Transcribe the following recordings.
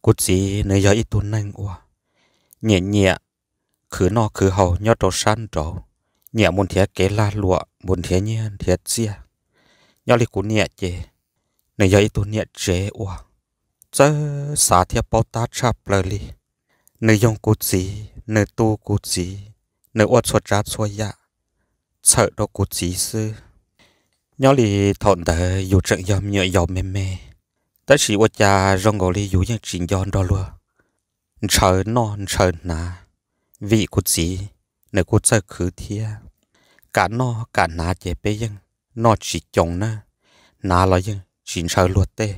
Kuv txiv nws yog ib tug neeg uas nyiam nyiam khwv noj khwv haus nyob rau sab nraud, nyiam mus nrhiav kev lag luam, mus nrhiav nyiaj nrhiav txiaj. Nyob li kuv niam ces nws yog ib tug niam tsev uas txawj xav thiab paub tab tshaj plaws li. Nws yoog kuv txiv, nws tu kuv txiv, nws ua txhua tsav txhua yam txhawm rau kuv txiv xwb. Nyob li thaum ntawd yus tseem yog me nyuam yaus me me, tab sis ua cas zoo nkaus li yus yeej tsis nco nrog luag ntshaw noj ntshaw hnav, vim kuv txiv nws kuj txawj khwv thiab. Kam noj kam hnav ces peb yeej noj tsis coo na, hnav los yeej tsis ntshaw luag tej.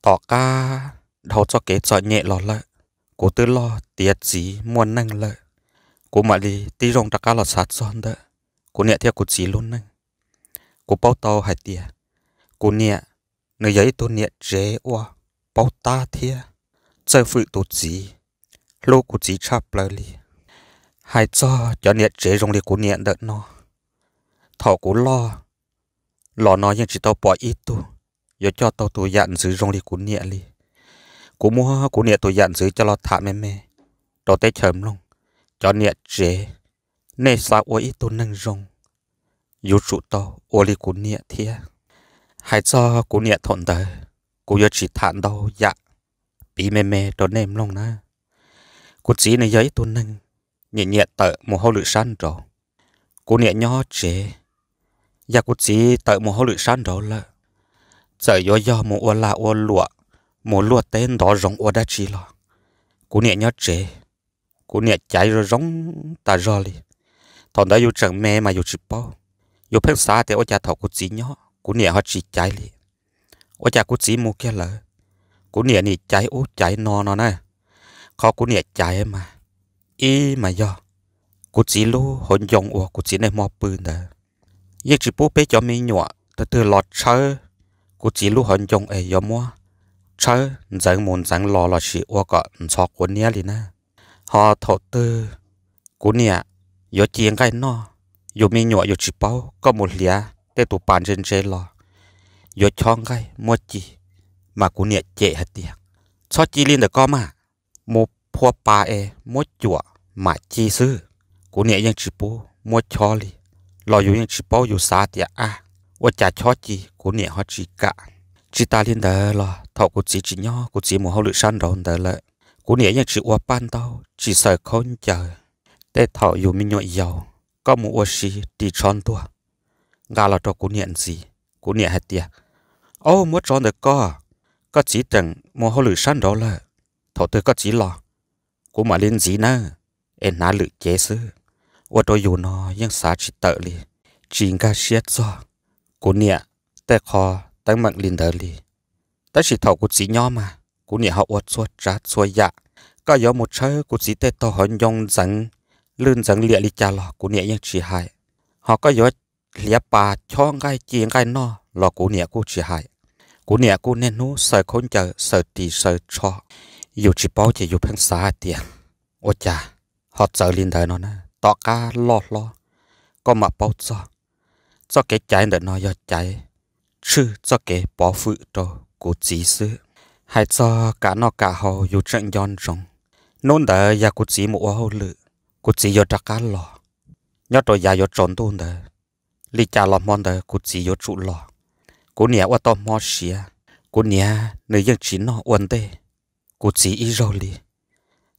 Tom qab dhau txoj kev txom nyem los lawm, kuv twb loj tiav txiv muaj neej lawm, kuv mam li tib zoo rov qab los xav txog ntawm kuv niam thiab kuv txiv lub neej. Kuv paub tau hais tias kuv niam nws yog ib tug niam tsev uas paub tab thiab txawj fwm tus txiv, hlub kuv txiv tshaj plaws li. Hais txog cov niam tsev zoo li kuv niam ntawm no, thaum kuv loj los no yeej tsis tau pom ib tug yuav coj tau tus yam ntxwv zoo li kuv niam li. Kuv muab kuv niam tus yam ntxwv coj los tham me me rau teb chaws mloog. Cov niam tsev, nej xav ua ib tug neeg zoo, yuav tsum tau ua li kuv niam thiab. Hais txog kuv niam thaum ntawd, kuv yuav tsis tham ntau yam piv me me rau nej mloog na. Kuv txiv nws yog ib tug neeg nyiam nyiam tawm mus hauj lwm sab nraud. Kuv niam nyob tsev. Yog kuv txiv tawm mus hauj lwm sab nraud lawm, txawm yuav yog mus ua lag ua luam, mus luaj teb ntov zoov ua dab tsi los, kuv niam nyob tsev, kuv niam caiv zoo zoo tas zog li. Thaum ntawd yus tseem me mas yus tsis paub, yus pheej xav tias ua cas thaum kuv txiv nyob kuv niam ho tsis caiv li, ua cas kuv txiv mus kiag lawm kuv niam nim caiv ub caiv no no na. Qhov kuv niam caiv mas, ib mas yog kuv txiv lub hauv ncoo uas kuv txiv niaj hmo pw ntawd yeej tsis pub peb cov me nyuam tus twg los tshawb kuv txiv lub hauv ncoo es yuav muab tshawb ntxeev mus ntxeev los lossis ua kom ntxhov quav niab li na. Ho thaum twg kuv niam yuav ci nqaij noj, yus me nyuam yus tsis paub, koj mus hliav tej tus pas ntse ntse los yuav chob nqaij muab ci, mas kuv niam cem hais tias, txhob ci li ntawm koj mas, mus phua pas es muab cuam mam ci xwb. Kuv niam yeej tsis pub muab chob li, los yus yeej tsis paub, yus xav tias ab, ua cas chob ci kuv niam ho tsis kam. Tsis tas li ntawd los thaum kuv txiv tsis nyob, kuv txiv mus hauj lwm sab nraud ntawd lawm, kuv niam yeej tsis ua paj ntaub, tsis xaws khaub ncaws. Tej thaum yus me nyuam yaus, koj mus ua si ris tsho ntuag, nqa los rau kuv niam ntxiv, kuv niam hais tias, au, muab tso ntawm koj, koj txiv tseem mus hauj lwm sab nraud lawm, thaum twg koj txiv los, kuv mam li ntxiv nawb, es hnav lwm cev xwb. Ua rau yus no yeej xav tsis tawm li, tsis nkag siab txog kuv niam tej qho teeb meem li ntawd li. Tab sis thaum kuv txiv nyob mas kuv niam ho ua txhua tsav txhua yam. Koj yuav mus tshawb kuv txiv tej taug hauv ncoo ntxeev lwj ntxeev liam li cas los kuv niam yeej tsis hais. Ho koj yuav hliav pas chob nqaij ci nqaij noj los kuv niam kuj tsis hais. Kuv niam kuj niaj hnub xaws khaub ncaws, xaws ris, xaws tsho. Yus tsis paub ces yus pheej xav hais tias, ua cas ho txawv li ntawd no na. Tom qab loj hlob, koj mam paub txog, txoj kev caiv ntawm no yog caiv tshwj txoj kev pov hwm rau kuv txiv xwb. Hais txog kam noj kam haus yus tseem nco ntsoov, hnub ntawd yog kuv txiv mus ua hauj lwm, kuv txiv yuav rov qab los. Nyob rau yav yuav tsaus ntuj ntawd, li cas los hmo ntawd kuv txiv yuav tsum los. Kuv niam ua tau hmo siav, kuv niam nws yeej tsis noj ua ntej kuv txiv ib zaug li.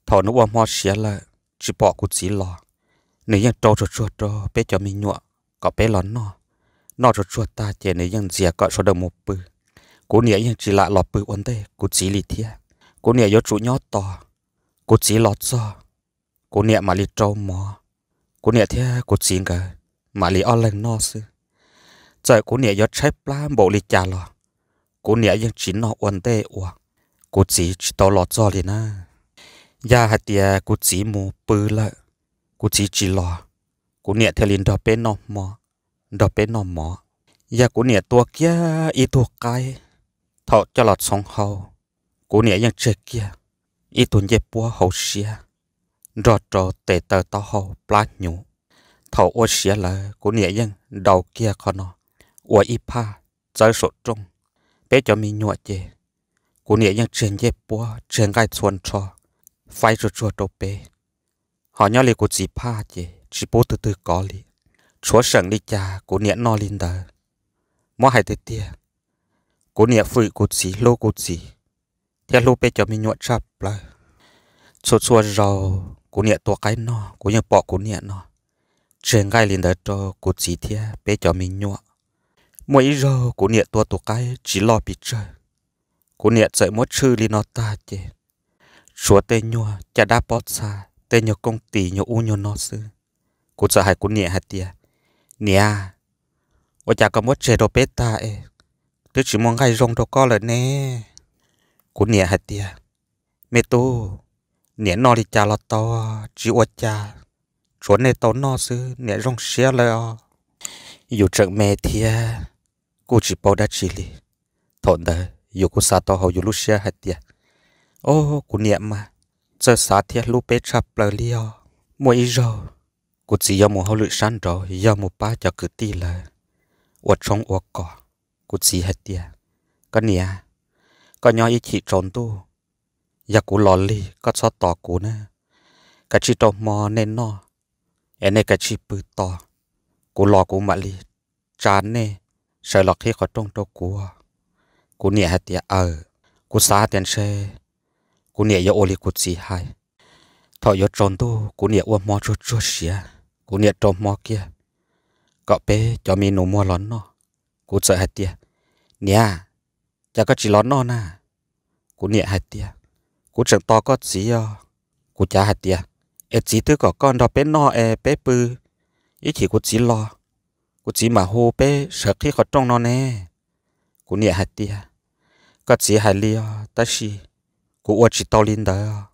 Thaum nws ua hmo siav lawm, tsis pom kuv txiv los, nws yeej rau tsuag tsuag rau peb cov me nyuam kom peb los noj. Noj tsuag tsuag tag ces nws yeej ntxias kom sawv daws mus pw. Kuv niam yeej tsis lam los pw ua ntej kuv txiv li thiab. Kuv niam yuav tsum nyob tos kuv txiv los txog, kuv niam mam li rau mov, kuv niam thiab kuv txiv nkawd mam li ob leeg noj xwb. Txawm kuv niam yuav tshaib plab npaum li cas los, kuv niam yeej tsis noj ua ntej uas kuv txiv tsis tau los txog li na. Yog hais tias kuv txiv mus pw lawm, kuv txiv tsis los, kuv niam thiaj li nrog peb noj hmo, nrog peb noj mov. Yog kuv niam tua kiag ib tug qaib, thaum coj los txhoov hau, kuv niam yeej tseg kiag ib tug ncej puab hauv siab nrog rau tes taw taub hau plab hnyuv. Thaum ua siav lawm kuv niam yeej ntaus kiag qhov no ua ib phaj txawb saum rooj. Peb cov me nyuam ces kuv niam yeej tseg ncej puab tseg nqaij txhua nrho faib tsuag tsuag rau peb. Ho nyob li kuv txiv phaj ces tsis pub twg twg kov li, tshuav seem li cas kuv niam noj li ntawd. Muab hais tiag tiag, kuv niam fwm kuv txiv hlub kuv txiv thiab hlub peb cov me nyuam tshaj plaws. Txhua txhua zaus kuv niam tua qaib noj kuv yeej pom kuv niam no tseg nqaij li ntawd rau kuv txiv thiab peb cov me nyuam. Muaj ib zaug kuv niam tua tus qaib tsis loj pes tsawg, kuv niam txawm muab tshwj li no tag ces tshuav tej nyuag caj dab pob txha, tej nyuag kooj tis nyuag ub nyuag no xwb. Kuv txawm hais kuv niam hais tias, Niam, ua cas koj muab tseg rau peb tag es twb tsis muaj nqaij zoo rau koj lawm ne? Kuv niam hais tias, Me tub, niam noj li cas los tau, tsis ua cas, tshuav nej tau noj xwb niam zoo siab lawm os. Yus tseem me thiab kuj tsis paub dab tsi li. Thaum ntawd yus kuj xav tau hauv yus lub siab hais tias, Ob, kuv niam mas txawj xav thiab hlub peb tshaj plaws li os. Muaj ib zaug kuv txiv yuav mus hauj lwm sab nraud yog mus pab cov kwv tij lawv ua tshoob ua kos. Kuv txiv hais tias, Koj niam, koj nyob ib chim tsaus ntuj, yog kuv los lig koj txhob tos kuv na. Kav tsij rau hmo nej noj es nej kav tsij pw tos, kuv los kuv mam li tsa nej sawv los qhib qhov rooj rau kuv. Kuv niam hais tias, Aws. Kuv xav tias ntshe kuv niam yuav ua li kuv txiv hais. Thaum yuav tsaus ntuj kuv niam ua hmo tsuag tsuag siav, kuv niam rau hmo kiag kom peb cov me nus muag los noj. Kuv txawm hais tias, Niam, cas koj tsis los noj na? Kuv niam hais tias, Kuv tseem tos koj txiv os. Kuv cav hais tias, Es txiv twb kom koj nrog peb noj es peb pw, ib chim kuv txiv los, kuv txiv mam hu peb sawv qhib qhov rooj no ne. Kuv niam hais tias, Koj txiv hais li os, tab sis kuv ua tsis tau li ntawd.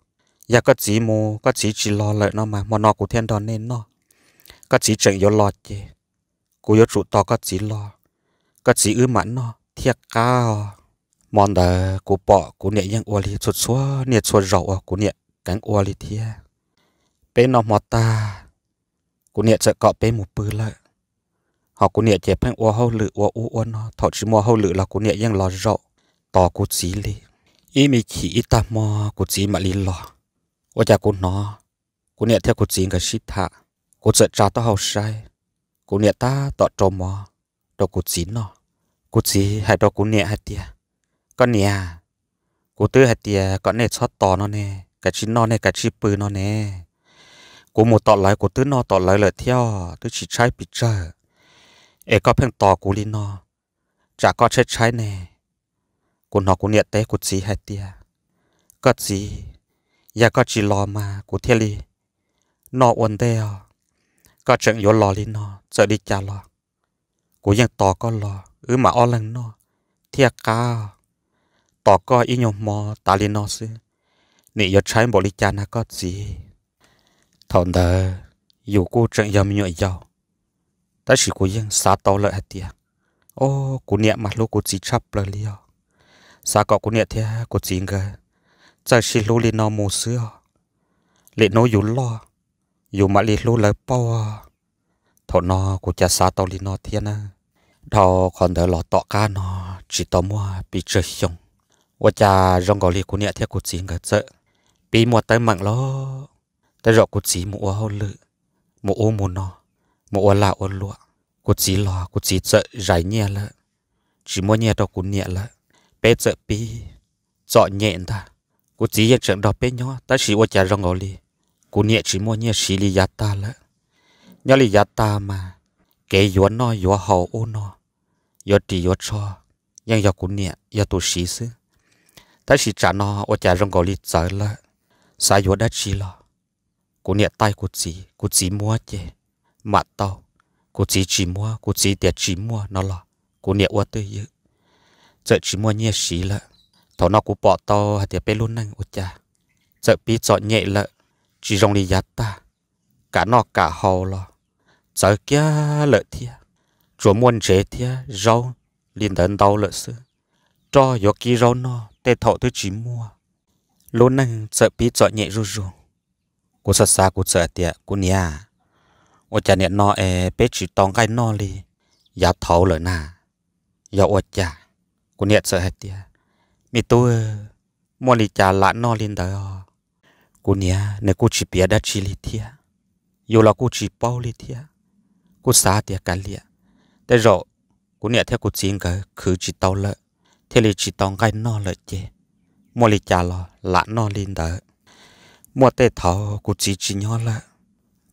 Yog koj txiv mus koj txiv tsis los lawm no mas hmo no kuv thiaj nrog nej noj. Koj txiv tseem yuav los ces kuv yuav tsum tos koj txiv los, koj txiv wb mam noj thiaj qab os. Hmo ntawd kuv pom kuv niam yeej ua li txhua txhua niaj txhua zaus uas kuv niam keev ua li thiab. Peb noj hmo tag, kuv niam txawm kom peb mus pw lawm. Ho kuv niam ces pheej ua hauj lwm ua ub ua no, thaum tsis muaj hauj lwm los kuv niam yeej los zaum tos kuv txiv li. Ib me chim ib tag hmo kuv txiv mam li los. Ua cas kuv hnov kuv niam thiab kuv txiv nkawd sib tham. Kuv txawm tsa taub hau saib, kuv niam tab tom rau mov rau kuv txiv noj. Kuv txiv hais rau kuv niam hais tias, Koj niam, kuv twb hais tias kom nej txhob tos no ne, kav tsij noj nej kav tsij pw no ne. Kuv mus tom lawv kuv twb noj tom lawv lawm thiab twb tsis tshaib pes tsawg, es koj pheej tos kuv li no, tsam koj tshaib tshaib ne. Kuv hnov kuv niam teb kuv txiv hais tias, Koj txiv, yog koj tsis los mas kuv thiaj li noj ua ntej os. Koj tseem yuav los li no txawm li cas los kuv yeej tos koj los wb mam ob leeg noj thiaj qab. Tos koj ib nyuag hmo tas li no xwb, nim yuav tshaib npaum li cas na koj txiv. Thaum ntawd yus kuj tseem yog me nyuam yaus, tab sis kuv yeej xav tau lawm hais tias, o, kuv niam mas hlub kuv txiv tshaj plaws li os. Xav kom kuv niam thiab kuv txiv nkawd txawj sib hlub li no mus xwb os. Lwm hnub yus loj, yus mam li hlub lawv pauj. Thaum no kuv cas xav tau li no thiab na. Dhau qhov ntawd los tom qab no tsis tau muaj pes tsawg xyoo, ua cas zoo nkaus li kuv niam thiab kuv txiv nkawd txawm pib muaj teeb meem lawm. Tej zaum kuv txiv mus ua hauj lwm, mus ub mus no, mus ua lag ua luam, kuv txiv los kuv txiv txawm zais nyiaj lawm, tsis muaj nyiaj rau kuv niam lawm. Peb txawm pib txom nyem ntag. Kuv txiv yeej tseem nrog peb nyob tab sis ua cas zoo nkaus li kuv niam tsis muaj nyiaj siv li yav tag lawm. Nyob li yav tag mas kev yuav noj yuav haus ub no, yuav ris yuav tsho yeej yog kuv niam yog tus siv xwb. Tab sis tsam no ua cas zoo nkaus li txawv lawm, xav yuav dab tsi los kuv niam taij kuv txiv, kuv txiv muab ces mam tau, kuv txiv tsis muab, kuv txiv tias tsis muaj no los kuv niam ua twj ywm, txawm tsis muaj nyiaj siv lawm. Thaum no kuv pom tau hais tias peb lub neej ua cas txawm pib txom nyem lawm, tsis zoo li yav tag. Kam noj kam haus los txawv kiag lawm thiab, tsuas muaj ntsev thiab zaub li ntawd ntau lawm xwb. Roj yuav kib zaub noj tej thaum twb tsis muaj. Lub neej txawm pib txom nyem zuj zus. Kuv xav xav kuv txawm hais tias, kuv niam, ua cas niam no es peb tsis tau nqaij noj li yav thaud lawm na? Yog ua cas? Kuv niam txawm hais tias, Me tub, muaj li cas lam noj li ntawd os. Kuv niam nws kuj tsis piav dab tsi li thiab, yus los kuj tsis paub li thiab. Kuj xav tias kav liam, tej zaum kuv niam thiab kuv txiv nkawd khwv tsis tau lawm, thiaj li tsis tau nqaij noj lawm ces muaj li cas los lam noj li ntawd. Muaj tej thaum kuv txiv tsis nyob lawm,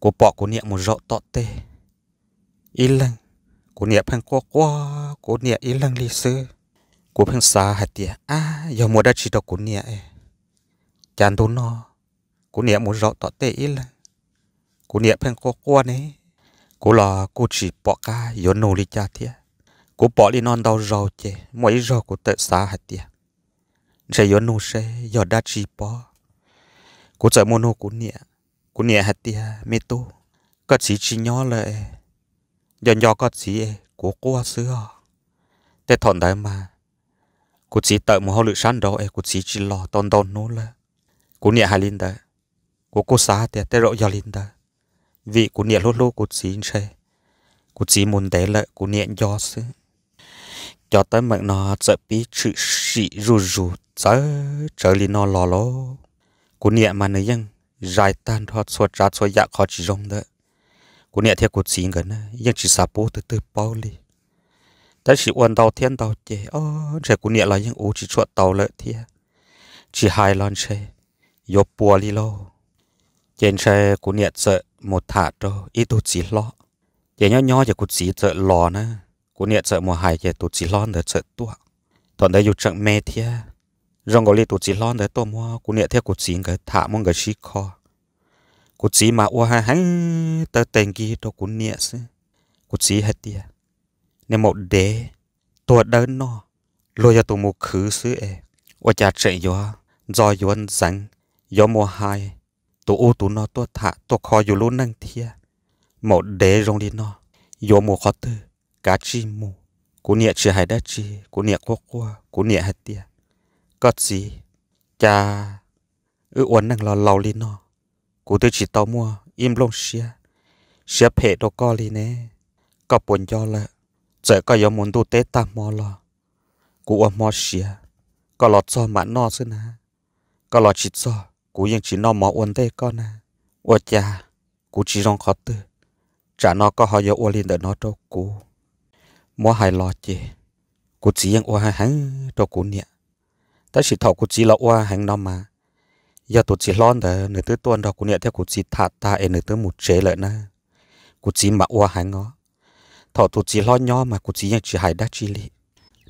kuv pom kuv niam mus zaum tom tej ib leeg, kuv niam pheej quaj quaj kuv niam ib leeg li xwb. Kuv pheej xav hais tias, ab, yog muaj dab tsi rau kuv niam es, cas ntu no kuv niam mus zaum tom tej ib leeg, kuv niam pheej quaj quaj ne. Kuv los kuj tsis pom qab yuav nug li cas thiab. Kuv pom li no ntau zaus ces muaj ib zaug kuv txawm xav hais tias, ntshe yuav nug seb yog dab tsi pob. Kuv txawm mus nug kuv niam. Kuv niam hais tias, me tub, koj txiv tsis nyob lawm, nco nco koj txiv es kuv quaj xwb os. Tej thaum ntawd mas kuv txiv tawm mus hauj lwm sab nraud es kuv txiv tsis los tau ntau hnub lawm. Kuv niam hais li ntawd, kuv kuj xav tias tej zaum yog li ntawd, vim kuv niam hlub hlub kuv txiv ntshe kuv txiv mus ntev lawm kuv niam nco xwb. Cov teeb meem no txawm pib tshwm sim zuj zus txawv tsawv li no los lauj. Kuv niam mas nws yeej zais tag nrho txhua tsav txhua yam qhov tsis zoo ntawm kuv niam thiab kuv txiv nkawd ne, yeej tsis xav pub tus twg paub li. Tab sis ua ntau thiab ntau ces, o, ntshe kuv niam los yeej ua tsis tshua tau lawm thiab, tsis hais los ntshe yuav puas li lauj. Ces ntshe kuv niam txawm mus tham rau ib tug txiv hlob. Ces nyob nyob ces kuv txiv txawm los na, kuv niam txawm mus hais ces tus txiv hlob ntawd txawm tuaj. Thaum ntawd yus tseem me thiab, zoo nkaus li tus txiv hlob ntawd tuaj muab kuv niam thiab kuv txiv nkawd tham muab nkawd sib kho. Kuv txiv mas ua heev heev taw tes nkig rau kuv niam xwb. Kuv txiv hais tias, niag maum dev, tuag dawb noj, luag yog tus mus khwv xwb es, ua cas tseem yuav ntxo yuav ntxeev, yuav mus hais tus ub tus no tuaj tham tuaj kho yus lub neej thiab. Maum dev zoo li no, yuav mus qhov twg kav tsij mus. Kuv niam tsis hais dab tsi, kuv niam quaj quaj, kuv niam hais tias, koj txiv, cas wb ua neej los laus li no, kuv twb tsis tau muaj ib nplooj siab, siab phem rau koj li ne. Koj puas nco lawm, txawm koj yuav mus ntuj teb tag hmo los kuv ua hmo siav, koj los txog mam noj xwb na. Koj los tsis txog kuv yeej tsis noj mov ua ntej koj na. Ua cas kuv tsis zoo qhov twg, tsam no koj ho yuav ua li ntawm no rau kuv? Muab hais los ces kuv txiv yeej ua heev heev rau kuv niam. Tab sis thaum kuv txiv los ua heev no mas, yog tus txiv hlob ntawd nws twb tuaj nrog kuv niam thiab kuv txiv tham tag es nws twb mus tsev lawm na, kuv txiv mam ua heev os. Thaum tus txiv hlob nyob mas kuv txiv yeej tsis hais dab tsi li.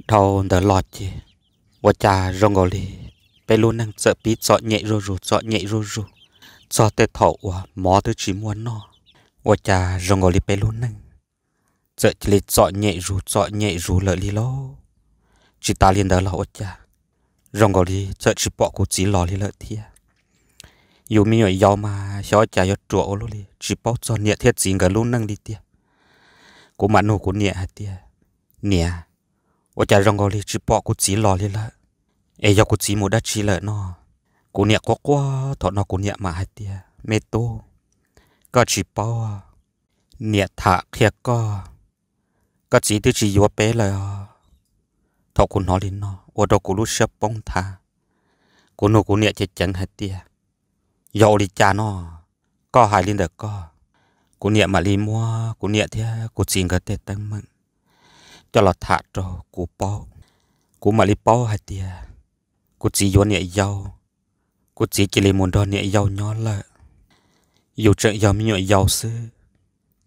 Dhau ntawd los ces, ua cas zoo nkaus li peb lub neej txawm pib txom nyem zuj zus txom nyem zuj zus, txog tej thaum uas mov twb tsis muaj noj, ua cas zoo nkaus li peb lub neej txawm cia li txom nyem zus txom nyem zus lawm li lauj. Tsis tas li ntawd los ua cas zoo nkaus li txawm tsis pom kuv txiv los li lawm thiab. Yus me nyuam yaus mas xyov cas yuav ruam ua luaj li, tsis paub txog niam thiab txiv nkawd lub neej li tiag. Kuv mam nug kuv niam hais tias, niam, ua cas zoo nkaus li tsis pom kuv txiv los li lawm, es yog kuv txiv mus dab tsi lawm no? Kuv niam quaj quaj thaum no kuv niam mam hais tias, me tub, koj tsis paub, niam tham qhia koj, koj txiv twb tsis yuav peb lawm os. Thaum kuv hnov li no ua rau kuv lub siab poob nthav. Kuv nug kuv niam ceev ceev hais tias, yog ua li cas no, koj hais li ntawm koj? Kuv niam mam li muab kuv niam thiab kuv txiv nkawd tej teeb meem coj los tham rau kuv paub. Kuv mam li paub hais tias kuv txiv yuav niam yau, kuv txiv cia li mus nrog niam yau nyob lawm. Yus tseem yog me nyuam yaus xwb,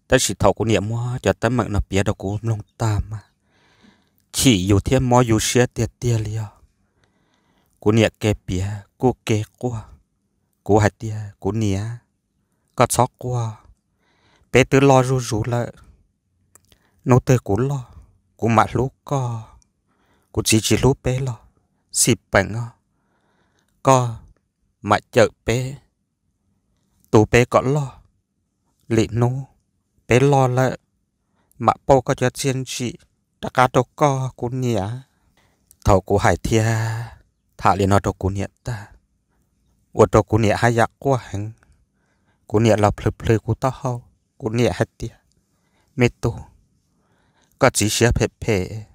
tab sis thaum kuv niam muab cov teeb meem no piav rau kuv mloog tag mas chim yus thiab mob yus siab tiag tiag li os. Kuv niam ke piav kuj ke quaj. Kuv hais tias, kuv niam, koj txhob quaj, peb twb loj zuj zus lawm. Hnub twg kuv loj, kuv mam hlub koj. Kuv txiv tsis hlub peb los xij peem os, koj mam cawm peb, tu peb kom loj. Lwm hnub peb loj lawm, mam pauj koj cov txiaj ntsim rov qab rau koj kuv niam. Thaum kuv hais thiab tham li no rau kuv niam tag, ua rau kuv niam haj yam quaj heev. Kuv niam los plhws plhws kuv taub hau, kuv niam hais tias, me tub, koj txiv siab phem phem,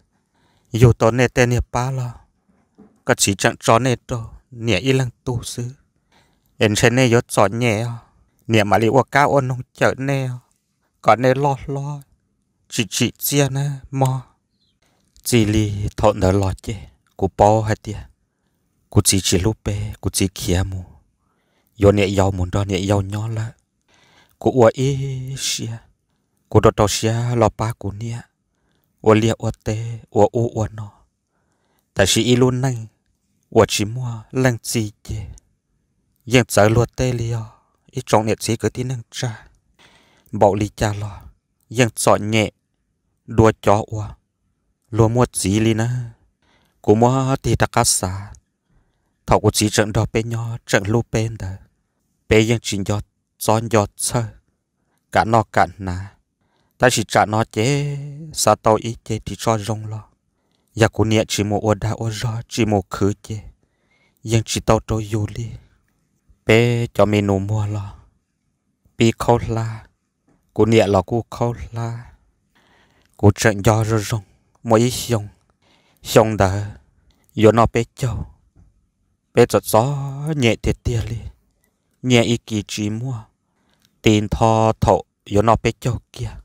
yug tau nej tej niag pab los koj txiv tseem tso nej rau niam ib leeg tug xwb, es ntshe nej yuav txom nyem os, niam mam li ua kab ua noog cawm nej os, kom nej loj hlob tsim tsim txiaj na mog. Txij li thaum ntawd los ces kuv paub hais tias kuv txiv tsis hlub peb, kuv txiv khiav mus yuav niam yau, mus nrog niam yau nyob lawm. Kuv ua ib siab, kuv rau rau siab los pab kuv niam ua liaj ua teb, ua ub ua no. Tab sis ib lub neej uas tsis muaj leej txiv ces yeej txawv luag tej li os ib tsoom niam txiv kwv tij neej tsa. Npaum li cas los yeej txom nyem dua cov uas luag muaj txiv li na. Kuv muab tig rov qab xav, thaum kuv txiv tseem nrog peb nyob, tseem hlub peb ntawd, peb yeej tsis nco txob nco txhawj, kam noj kam hnav. Tab sis tsam no ces xav tau ib ce ris tsho zoo los, yog kuv niam tsis mus ua dag ua zog, tsis mus khwv ces yeej tsis tau rau yus li. Peb cov me nus muag los pib khaub hlab, kuv niam los kuj khaub hlab. Kuv tseem nco zoo zoo, muaj ib xyoo, xyoo ntawd yuav noj peb caug, peb txom txom nyem tiag tiag li, nyiaj ib kis tsis muaj. Tis ntho thaum yuav noj peb caug kiag,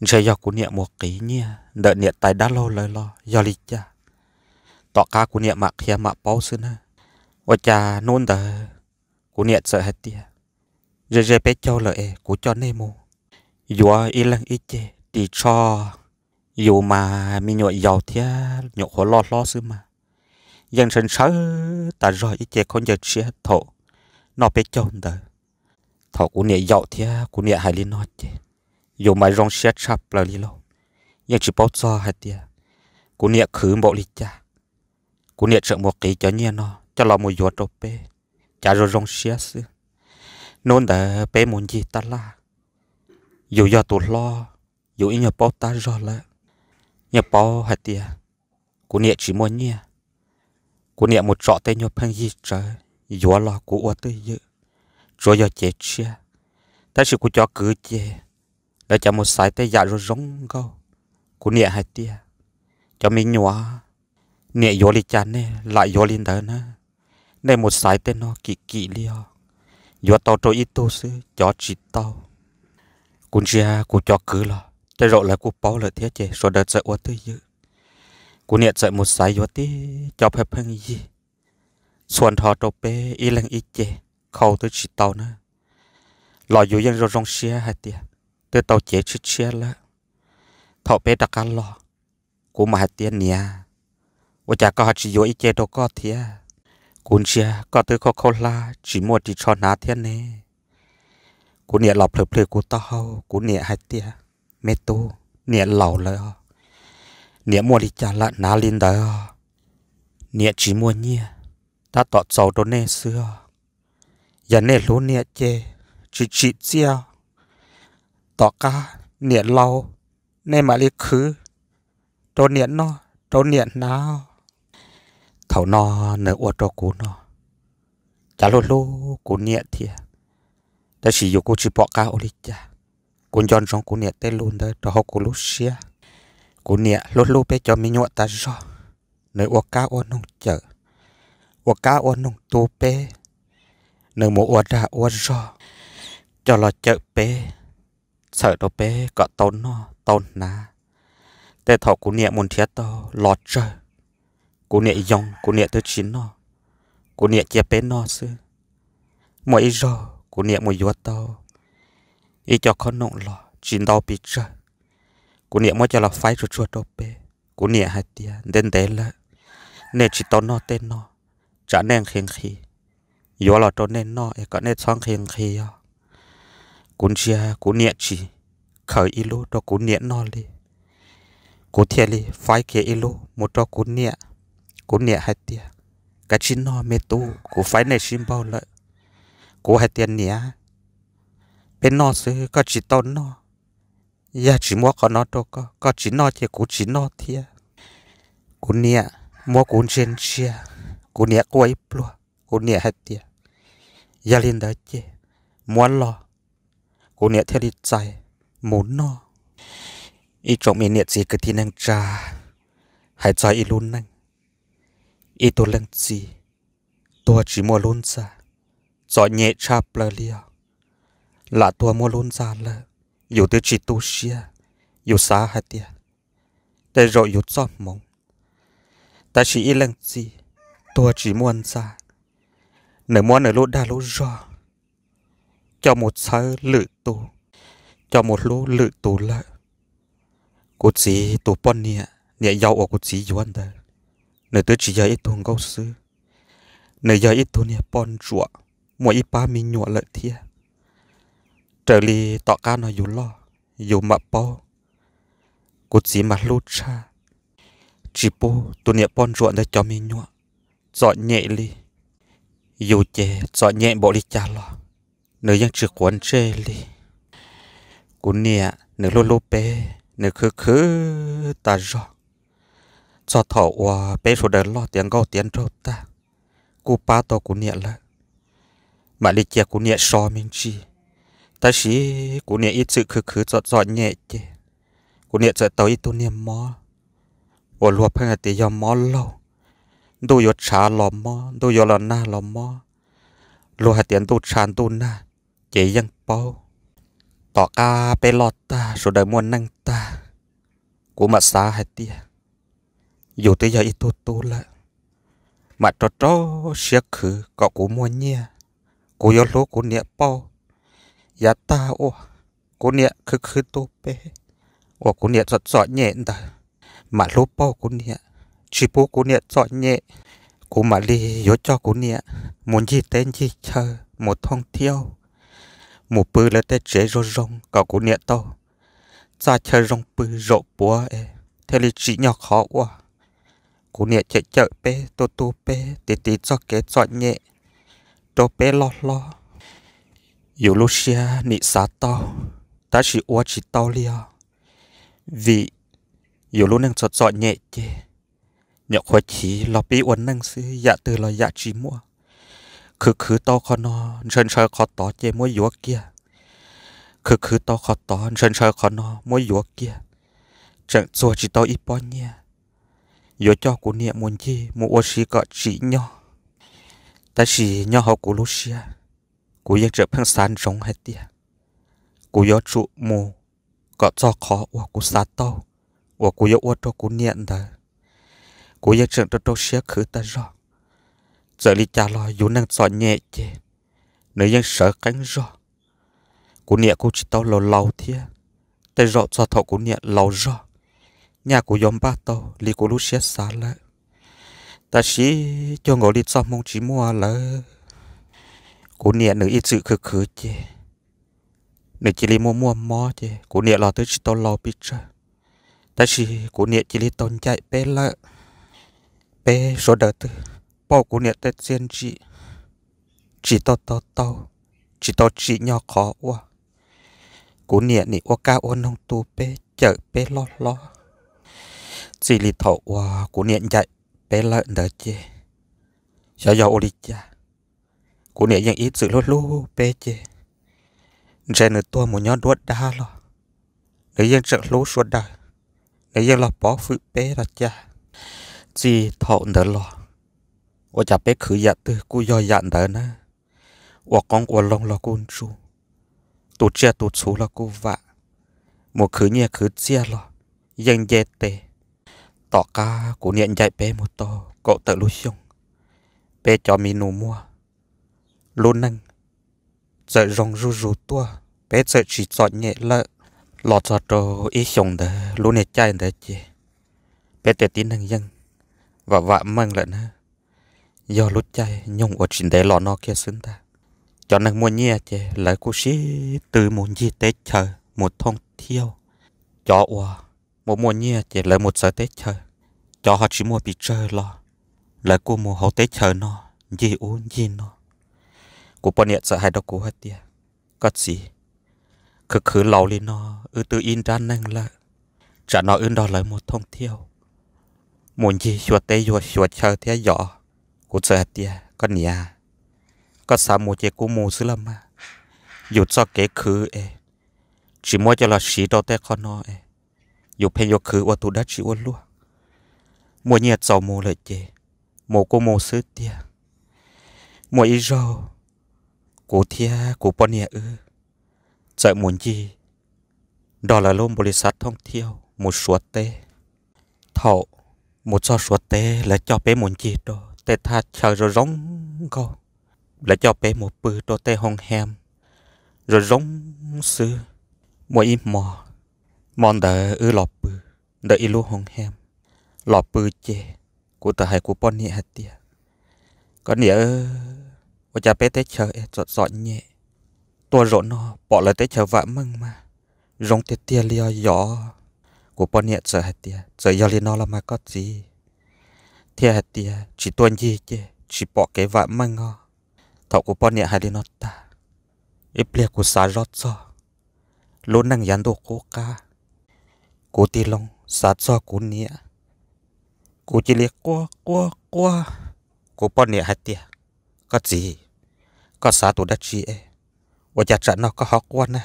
ntshe yog kuv niam mus qiv nyiaj ntawm niam tais dab laug lawv los yog li cas, tom qab kuv niam mam qhia mam paub xwb na. Ua cas hnub ntawd kuv niam txawm hais tias, ze ze peb caug lawm es kuv coj nej mus yuav ib leeg ib ce ris tsho. Yus mas me nyuam yaus thiab nyuam qhuav loj hlob xwb mas yeej ntshaw ntshaw tas zog ib ce khaub ncaws tshiab thaum noj peb caug ntawd. Thaum kuv niam yaum thiab kuv niam hais li no ces yus mas zoo siab tshaj plaws li lauj. Yeej tsis paub txog hais tias kuv niam khwv npaum li cas. Kuv niam tseem mus qiv cov nyiaj no coj los mus yuav rau peb, cav zoo zoo siab xwb. Hnub ntawd peb mus ncig tab laj, yus yog tus hlob, yus ib nyuag paub tab zog lawm, yeej paub hais tias kuv niam tsis muaj nyiaj. Kuv niam mus tsom tej nyuag pheej yig tsawv yuav los kuv ua twj ywm, tsuav yog cev tshiab. Tab sis kuv cov kwv ces lawv cov mus xaiv tej yam zoo zoo nkauj. Kuv niam hais tias, cov me nyuam, niam yuav li cas nej lam yuav li ntawd na. Nej mus xaiv tej no kim kim li os, yuav tau rau ib tug xwb cov tsis tau. Kuv ntsia kuv cov kwv los tej zaum lawv kuj paub lawm thiab ces sawv daws txawm ua twj ywm. Kuv niam txawm mus xaiv yuav tib co pheej pheej yig txhua nrho rau peb ib leeg ib ce, khau twb tsis tau na. Los yus yeej zoo zoo siab hais tias twb tau cev tshiab tshiab lawm. Thaum peb rov qab los, kuv mam hais tias, niam, ua cas koj ho tsis yuav ib ce rau koj thiab? Kuv ntsia koj twb khaub khaub hlab tsis muaj ris tsho hnav thiab ne. Kuv niam los plhws plhws kuv taub hau, kuv niam hais tias, me tub, niam laus lawm os, niam muaj li cas lam hnav li ntawd os. Niam tsis muaj nyiaj, tab tom txaus rau nej xwb os. Yog nej hlub niam ces tsis tsim txiaj, tom qab niam laus nej mam li khwv rau niam noj rau niam hnav. Thaum no nws ua rau kuv no, cas hlub hlub kuv niam thiab, tab sis yus kuj tsis pom qab ua li cas. Kuv nco ntsoov kuv niam tej lus ntawd rau hauv kuv lub siab. Kuv niam hlub hlub peb cov me nyuam tas zog, nws ua kab ua noog cawm, ua kab ua noog tu peb, nws mus ua dag ua zog coj los cawm peb, txhawm rau peb kom tau noj tau hnav. Tej thaum kuv niam mus nrhiav tau los tsawg, kuv niam yoo, kuv niam twb tsis noj, kuv niam cia peb noj xwb. Muaj ib zaug kuv niam mus yuav tau ib co khob noom los tsis ntau pes tsawg, kuv niam muab coj los faib tsuag tsuag rau peb. Kuv niam hais tias, ntev ntev lawm, nej tsis tau noj tej no, tsam nej nqhis nqhis, yuav los rau nej noj es kom nej txhob nqhis nqhis os. Kuv ntsia kuv niam tsis khaws ib lub rau kuv niam noj li, kuv thiaj li faib kiag ib lub mus rau kuv niam. Kuv niam hais tias, kav tsij noj me tub, kuv faib nej sib npaug lawm. Kuv hais tias, niam, peb noj xwb koj tsis tau noj, yog tsis muab qhov no rau koj, koj tsis noj ces kuv tsis noj thiab. Kuv niam muab kuv ntsia ntsia, kuv niam quaj ib pluag, kuv niam hais tias, yog li ntawd ces muab los. Kuv niam thiaj li txais mus noj. Ib tsoom me niam txiv kwv tij neej tsa, hais txog ib lub neej, Ib tug leej txiv tuag tsis muaj lub ntxa, txom nyem tshaj plaws li os. Lam tuag muaj lub ntxa lawm, yus twb tsis tu siab, yus xav hais tias tej zaum yus txoj hmoov. Tab sis ib leej txiv tuag tsis muaj ntxa, nws muab nws lub dag lub zog coj mus txhawb lwm tus, coj mus hlub lwm tus lawm. Kuv txiv tus poj niam, niam yau uas kuv txiv yuav ntawd, nws twb tsis yog ib tug nkauj xwb, nws yog ib tug niag poj ntsuam, muaj ib pab me nyuam lawm thiab. Raws li tom qab no yus loj, yus mam paub, kuv txiv mas hlub tshaj, tsis pub tus niam poj ntsuam ntawd cov me nyuam txom nyem li. Yus ces txom nyem npaum li cas los nws yeej tsis quav ntsej li. Kuv niam nws hlub hlub peb, nws khwv khwv tas zog. Txog thaum uas peb sawv daws loj tiav nkauj tiav nraug tag, kuj pab tau kuv niam lawm, mam li cia kuv niam so me ntsis. Tab sis kuv niam ib txwm khwv khwv txom txom nyem ces kuv niam txawm tau ib tug niag mob uas luag pheej hais tias yog mob laug, ntuj yuav tshav los mob, ntuj yuav los nag los mob. Luag hais tias ntuj tshav ntuj nag ces yeej paub. Tom qab peb loj tag, sawv daws muaj neej tag, kuv mam xav hais tias yus twb yog ib tug tub lawm, mam rau rau siab khwv kom kuv muaj nyiaj, kuv yuav hlub kuv niam pauj. Yav tag uas kuv niam khwv khwv tu peb, uas kuv niam txom txom nyem ntawd, mam hlub pauj kuv niam, tsis pub kuv niam txom nyem. Kuv mam li yuav coj kuv niam mus ncig teb ncig chaw, mus thooj thiauj, mus pw lawv tej tsev zoo zoo kom kuv niam tau txaj chaw zoo pw zaum puav es thiaj li tsim nyog qhov uas kuv niam cawm cawm peb, tu tu peb, tiv tiv txoj kev txom nyem rau peb loj hlob. Yus lub siab nim xav tau, tab sis ua tsis tau li os, vim yus lub neej txom txom nyem ces nyuam qhuav chiv los pib ua neej xwb, yam twg los yam tsis muaj. Khwv khwv tau qhov no, ntshaw ntshaw qhov tod ces muab yuav kiag. Khwv khwv tau qhov tod, ntshaw ntshaw qhov no muab yuav kiag. Tseem txuag tsis tau ib pob nyiaj yuav coj kuv niam mus ncig mus ua si kom tsim nyog. Tab sis nyob hauv kuv lub siab, kuv yeej tseem pheej xav ntsoov hais tias kuv yuav tsum mus kom txog qhov uas kuv xav tau, uas kuv yuav ua rau kuv niam ntawd. Kuv yeej tseem rau rau siab khwv tag zog. Txawm li cas los yus neeg txom nyem ces nws yeej sawv qeeb zog. Kuv niam kuj tsis tau laus laus thiab, tej zaum txog thaum kuv niam laus zog, nyaj kuv yuav npaj tau li kuv lub siab xav lawm. Tab sis cuag nkaus li txoj hmoo tsis muaj lawm. Kuv niam nws ib txwm khwv khwv ces nws cia li muaj muaj mob ces kuv niam los twb tsis tau laus pes tsawg, tab sis kuv niam cia li tau ncaim peb lawm. Peb sawv daws twb pauj kuv niam tej txiaj ntsim, tsis tau tau tau, tsis tau tsim nyog qhov uas kuv niam nim ua kab ua noog tu peb, cawm peb loj hlob. Txij li thaum uas kuv niam ncaim peb lawm ntawd ces xyov yog ua li cas, kuv niam yeej ib txwm hlub hlub peb ces ntshe nws tuag mus nyob nruab dab los nws yeej tseem hlub sawv daws, nws yeej los pov hwm peb los cas. Txij thaum ntawd los ua cas peb khwv yam twg kuj yog yam ntawd na. Ua qoob ua loo los kuj ntsuj, tu tsiaj tu txhuv los kuj vam, mus khwv nyiaj khwv txiaj los yeej nce tes. Tom qab kuv niam ncaim peb mus tau kaum tawm lub xyoo, peb cov me nus muag lub neej txawm zoo zuj zus tuaj, peb txawm tsis txom nyem lawm. Los txog rau ib xyoos ntawd lub niag caij ntawd ces peb tej tib neeg yeej vam vam meej lawm na. Yog lub caij nyoog uas tsis ntev los no kiag xwb ntag. Cov neeg muaj nyiaj ces lawv kuj sib tw mus ncig teb chaws mus thooj thiauj. Cov uas muaj muaj nyiaj ces lawv mus txawv teb chaws, cov ho tsis muaj pes tsawg los lawv kuj mus hauv teb chaws no ncig ub ncig no. Kuv poj niam txawm hais rau kuv hais tias, koj txiv, khwv khwv laus li no, wb twb ib nrab neeg lawm, tsam no wb nrog lawv mus thooj thiauj, mus ncig xyuas teb xyuas chaw thiab yom. Kuv txawm hais tias, koj niam, koj xav mus ces kuj mus xwb los mas, yus txoj kev khwv es tsis muab coj los siv rau tej qhov no es yus pheej yuav khwv ua tus dab tsi ua luaj. Muaj nyiaj txaus mus lawm ces mus kuj mus xwb tiag. Muaj ib zaug, kuv thiab kuv poj niam wb txawm mus ncig nrog lawv lub npaus lis xav thooj thiauj mus Suav teb. Thaum mus txog Suav teb, lawv coj peb mus ncig rau tej thaj chaw zoo zoo nkauj. Lawv coj peb mus pw rau tej hoo hem zoo zoo xwb. Muaj ib hmo, hmo ntawd wb los pw ntawm ib lub hoo hem. Los pw ces kuv txawm hais kuv poj niam hais tias, Koj niam, ua cas peb teb chaws es txom txom nyem, tuaj zaum no pom lawv teb chaws vam meej mas zoo tiag tiag li os yom. Kuv poj niam txawm hais tias, Txawm yog li no los mas koj txiv, thiaj hais tias tsis tuaj ncig ces tsis pom kev vam meej os. Thaum kuv poj niam hais li no tag, ib pliag kuv xav zoj txog lub neej yav ntuj qub qab. Kuv tig loo xav txog kuv niam, kuv cia li quaj quaj quaj. Kuv poj niam hais tias, Koj txiv, koj xav tus dab tsi es ua cas tsam no koj ho quaj na?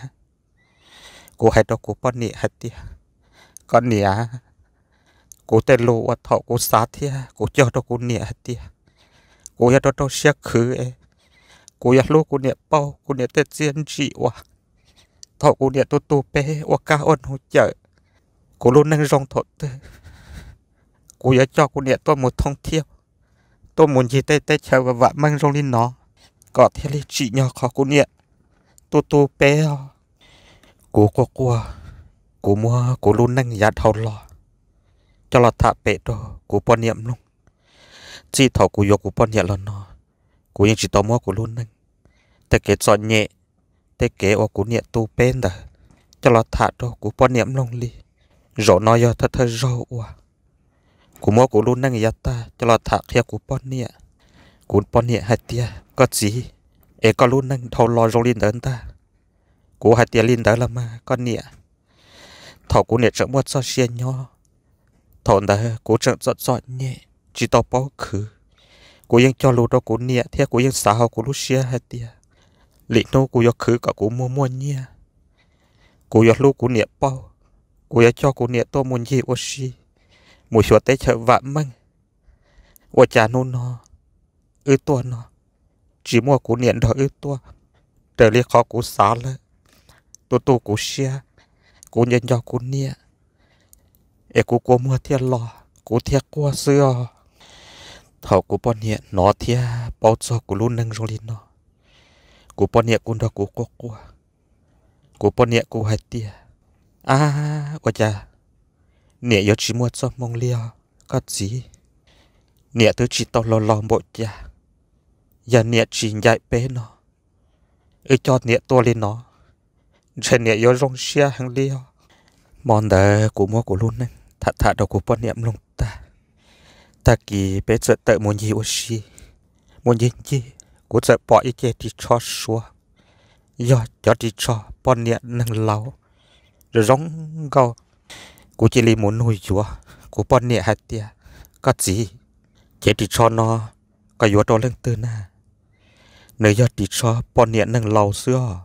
Kuv hais rau kuv poj niam hais tias, Koj niam, kuv tej lus uas thaum kuv xav thiab kuv cog rau kuv niam hais tias kuv yuav rau rau siab khwv es kuv yuav hlub kuv niam paub kuv niam tej txiaj ntsim uas thaum kuv niam tu tu peb ua kab ua noog cawm kuv lub neej zoo thaum twg. Kuv yuav coj kuv niam tuaj mus thooj thiauj, tuaj mus ncig tej teb chaws vam meej zoo li no, kom thiaj li tsim nyog qhov kuv niam tu tu peb os. Kuv quaj quaj, kuv muab kuv lub neej yav dhau los coj los tham pem rau kuv poj niam mloog. Txij thaum kuv yuav kuv poj niam los no, kuv yeej tsis tau muab kuv lub neej, tej kev txom nyem, tej kev uas kuv niam tu peb ntawd coj los tham rau kuv poj niam mloog li. Zaum no yog thawj thawj zaug uas kuv muab kuv lub neej yav tag coj los tham qhia kuv poj niam. Kuv poj niam hais tias, Koj txiv, es koj lub neej dhau los zoo li ntawd ntag? Kuv hais tias, Li ntawd los mas koj niam. Thaum kuv niam tseem muaj txoj sia nyob, thaum ntawd kuv tseem txom txom nyem tsis tau paub khwv, kuv yeej cog lus rau kuv niam thiab kuv yeej xav hauv kuv lub siab hais tias lwm hnub kuv yuav khwv kom kuv muaj muaj nyiaj, kuv yuav hlub kuv niam paub, kuv yuav coj kuv niam tuaj mus ncig ua si, mus xyuas teb chaws vam meej. Ua cas hnub no wb tuaj no tsis muaj kuv niam nrog wb tuaj, raws li qhov kuv xav lawm. Tu tu kuv siab, kuv nco nco kuv niam, es kuv kua muag thiaj los, kuv thiaj quaj xwb os. Thaum kuv poj niam hnov thiab paub txog kuv lub neej zoo li no, kuv poj niam kuj nrog kuv quaj quaj. Kuv poj niam kuj hais tias, Ab, ua cas niam yuav tsis muaj txoj hmoo li os koj txiv? Niam twb tsis tau laus laus npaum cas, yog niam tsis ncaim peb no, wb coj niam tuaj li no, ntshe niam yuav zoo siab heev li os. Hmo ntawd kuv muab kuv lub neej tham tham rau kuv poj niam mloog tag. Tag kis peb txawm tawm mus ncig ua si, mus ncig ncig, kuv txawm pom ib ce ris tsho suav, yog cov ris tsho poj niam neeg laus zoo zoo nkauj. Kuv cia li mus nug yuav, kuv poj niam hais tias, Koj txiv, cev ris tsho no koj yuav rau leej twg na? Nws yog ris tsho poj niam neeg laus xwb os.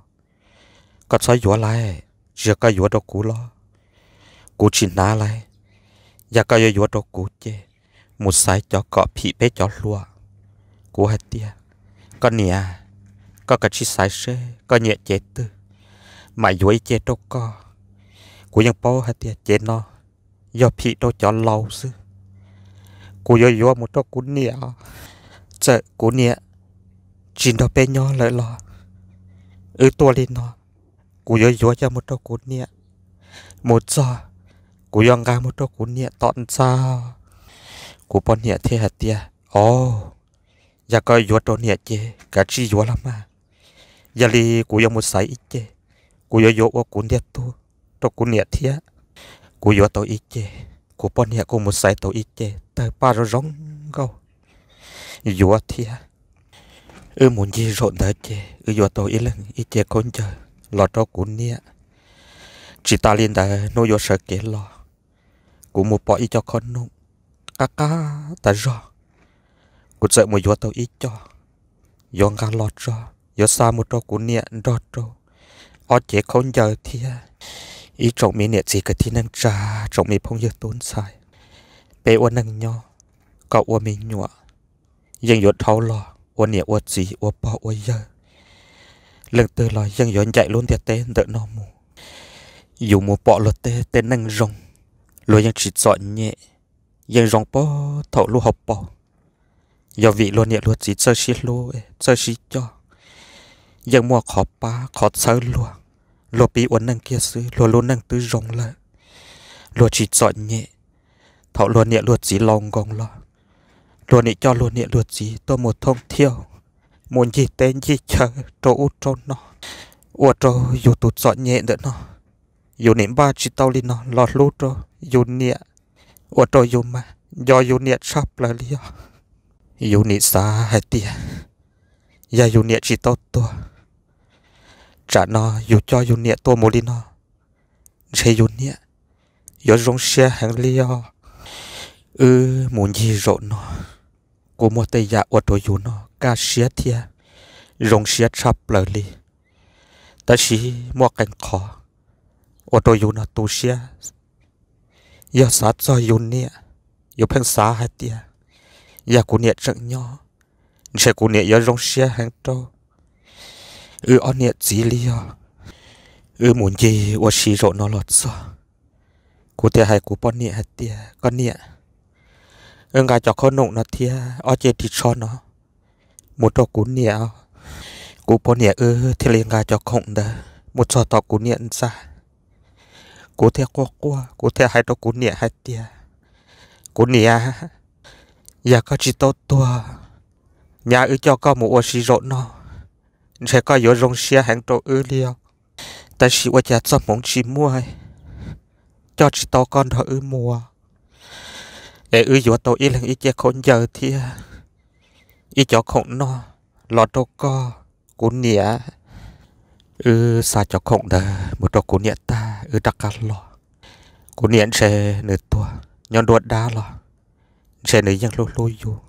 Koj txhob yuav lawm, tsis yog koj yuav rau kuv los? Kuv tsis hnav lawm. Yog koj yuav yuav rau kuv ces mus xaiv cov kom phim peb cov hluas. Kuv hais tias, Koj niam, koj kav tsij xaiv seb koj nyiam cev twg, mam yuav ib ce rau koj. Kuv yeej paub hais tias cev no yog phim rau cov laus xwb. Kuv yuav yuav mus rau kuv niam. Txawm kuv niam tsis nrog peb nyob lawm los wb tuaj li no, kuv yuav yuav coj mus rau kuv niam. Mus txog, kuv yuav nqa mus rau kuv niam tom ntxa. Kuv poj niam thiaj hais tias, Au, yog koj yuav rau niam ces kav tsij yuav los mas. Yog li kuv yuav mus xaiv ib ce, kuv yuav yuav ua kuv ntiag tug rau kuv niam thiab. Kuv yuav tau ib ce, kuv poj niam kuj mus xaiv tau ib ce tawg paj zoo zoo nkauj yuav thiab. Wb mus ncig zaum ntawd ces wb yuav tau ib leeg ib ce khaub ncaws los rau kuv niam. Tsis tas li ntawd, hnub yuav sawv kev los, kuv mus pom ib co khob noom qab qab tas zog. Kuv txawm mus yuav tau ib co, yuav nqa los tso, yuav xa mus rau kuv niam nrog rau ob cev khaub ncaws thiab. Ib tsoom me niam txiv kwv tij neej tsa, tsoom me phooj ywg tub ntxhais, peb ua neej nyob, koj ua me nyuam, yeej yuav dhau los ua niam ua txiv ua pog ua yawg. Leej twg los yeej yuav ncaim lub ntiaj teb ntawm no mus. Yus mus pom luag tej tej neej zoo, luag yeej tsis txom nyem, yeej zoo puag thaum lub hauv paus. Yog vim luag niam luag txiv txawj sib hlub txawj sib coj, yeej muaj qhov pab qhov txhawb luag. Luag pib ua neej kiag xwb luag lub neej twb zoo lawm, luag tsis txom nyem. Thaum luag niam luag txiv laus nkoos los, luag nim coj luag niam luag txiv tuaj mus thooj thiauj, mus ncig teb ncig chaw rau ub rau no, ua rau yus tus txom nyem ntawm no, yus nim npaj tsis tau li no los hlub rau yus niam, ua rau yus mas nco yus niam tshaj plaws li os. Yus nim xav hais tias yog yus niam tsis tau tuag, tsam no yus coj yus niam tuaj mus li no, ntshe yus niam yuav zoo siab heev li os. Wb mus ncig zaum no, kuj muaj tej yam ua rau yus no kaj siab thiab zoo siab tshaj plaws li. Tab sis muaj qee qhov ua rau yus no tu siab. Yog xav txog yus niam, yus pheej xav hais tias yog kuv niam tseem nyob, ntshe kuv niam yuav zoo siab heev rau wb ob niam txiv li os. Wb mus ncig ua si zaum no los txog, kuv thiaj hais kuv poj niam hais tias, koj niam, wb nqa cov khaub noom no thiab ob ceg ris tsho no mus rau kuv niam. Kuv poj niam wb thiaj li nqa cov khoom ntawd mus txog tom kuv niam ntxa. Kuv thiaj quaj quaj, kuv thiaj hais rau kuv niam hais tias, kuv niam, yog koj tsis tau tuag, nyab wb coj koj mus ua si zaum no, ntshe koj yuav zoo siab heev rau wb li os. Tab sis ua cas txoj hmoov tsis muaj, coj tsis tau koj nrog wb mus, es wb yuav tau ib leeg ib ceg khaub ncaws thiab ib cov khoom noj los rau koj, kuv niam. Wb xa cov khoom ntawd mus rau kuv niam tag, wb rov qab los. Kuv niam ntshe nws tuag nyob nruab dab los, ntshe nws yeej hlub hlub yus,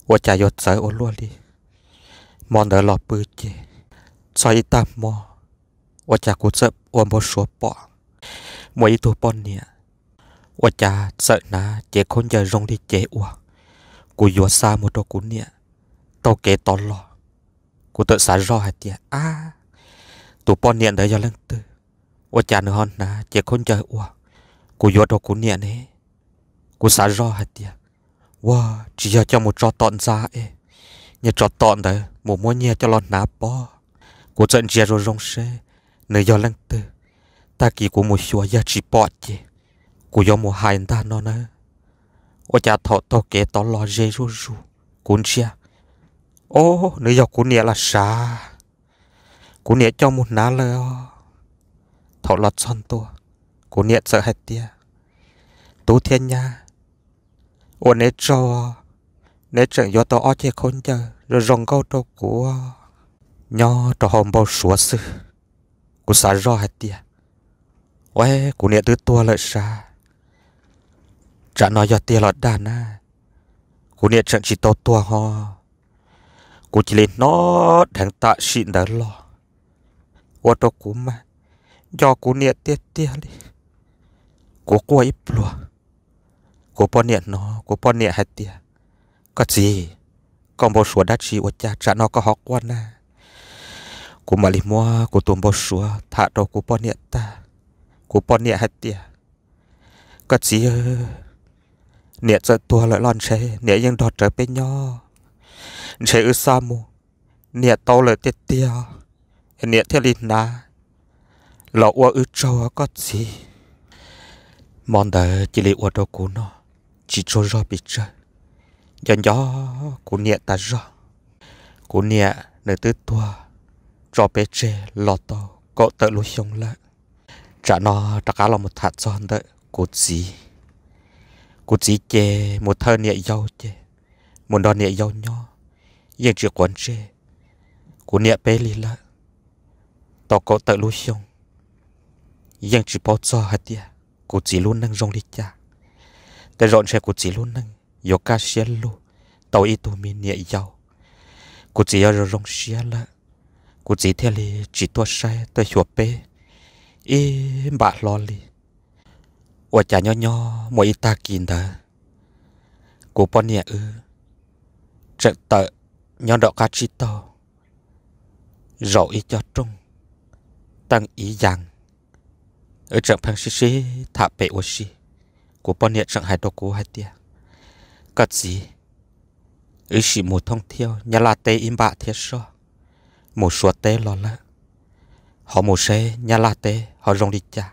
ua cas yuav txawv ua luaj li. Hmo ntawd los pw ces txog ib tag hmo, ua cas kuv txawm ua npau suav pom muaj ib tug poj niam, ua cas txawm hnav cev khaub ncaws zoo li cev uas kuv yuav xa mus rau kuv niam taug kev tod los. Kuv txawm xav zoj hais tias, ab, tus poj niam ntawd yog leej twg? Ua cas nws ho hnav cev khaub ncaws uas kuv yuav rau kuv niam ne? Kuv xav zoj hais tias, ua, tsis yog coj mus tso tom ntxa es nyias tso tom ntawd mus muab nyiag coj los hnav pob. Kuv txawm ntsia zoo zoo seb nws yog leej twg, tag kis kuv mus xyuas yog tsis pom ces kuv yuav mus hais ntag no nawb. Ua cas thaum taug kev tod los ze zuj zus, kuv ntsia, o, nws yog kuv niam los sav. Kuv niam coj mus hnav lawm os. Thaum los txog ntua, kuv niam txawm hais tias, tub thiab nyab, ua neb tsaug, neb tseem yuav tau ob ceg khaub ncaws zoo zoo nkauj rau kuv. Nyob rau hauv npau suav xwb, kuv xav zoj hais tias, ua, kuv niam twb tuag lawm sav. Tsam no yog tiag los dag na, kuv niam tseem tsis tau tuag ho. Kuv cia li hnov dheev tam sim ntawd los, ua rau kuv mas nco kuv niam tiag tiag li. Kuv quaj ib pluag, kuv poj niam hnov, kuv poj niam hais tias, koj txiv, koj npau suav dab tsi ua cas tsam no koj ho quaj na? Kuv mam li muab kuv tus npau suav tham rau kuv poj niam tag. Kuv poj niam hais tias, koj txiv, niam txawm tuag lawm los ntshe niam yeej nrog rawv peb nyob. Ntshe wb xa mus, niam tau lawm tiag tiag, niam thiaj li hnav los ua wb tsaug koj txiv. Hmo ntawd cia li ua rau kuv no tsis tsaug zog pes tsawg, nco nco kuv niam tas zog. Kuv niam nws twb tuag tso peb tseg los tau kaum tawm lub xyoo lawm. Tsam no rov qab los mus tham txog ntawm kuv txiv. Kuv txiv ces mus thawj niam yau ces mus nrog niam yau nyob, yeej tsis quav ntsej kuv niam peb li lawm. Tau kaum tawm lub xyoo, yeej tsis paub txog hais tias kuv txiv lub neej zoo li cas. Tej zaum ntshe kuv txiv lub neej yuav kaj siab lug tau ib tug me niam yau. Kuv txiv yuav zoo zoo siab lawm, kuv txiv thiaj li tsis tuaj saib tuaj xyuas peb ib npam hlo li. Ua cas nyob nyob muaj ib tag kis ntawd, kuv poj niam wb tseem tawm nyob nraum qab tsib taug, zaum ib co rooj, teej ib yas. Wb tseem pheej sib sib tham pem ua si. Kuv poj niam tseem hais rau kuv hais tias, koj txiv, wb sim mus thoob thiab Nyab Laj teb ib npam thiab soj, mus Suav teb los lawm, ho mus saib Nyab Laj teb ho zoo li cas.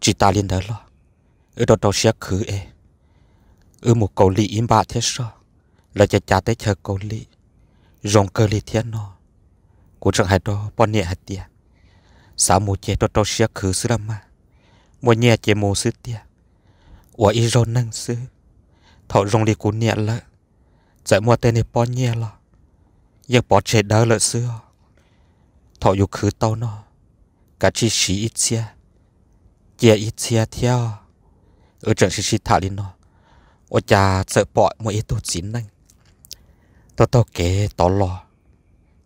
Tsis tas li ntawd los, wb rau rau siab khwv es wb mus Kaus Lim ib npam thiab soj, lawv cov cav teb chaws Kaus Lim zoo kawg li thiab no. Kuv tseem hais rau poj niam hais tias, xav mus ces rau rau siab khwv xwb las mas, muaj nyiaj ces mus xwb tiag, ua ib zaug neeg xwb. Thaum zoo li kuv niam lawm, txawm muaj tej niag pob nyiaj los yeej pov tseg dawb lawm xwb os. Thaum yus khwv tau no, kav tsij siv ib txhia, cia ib txhia thiab. Wb tseem sib sib tham li no, ua cas txawm pom muaj ib tug txiv neej taug taug kev tod los,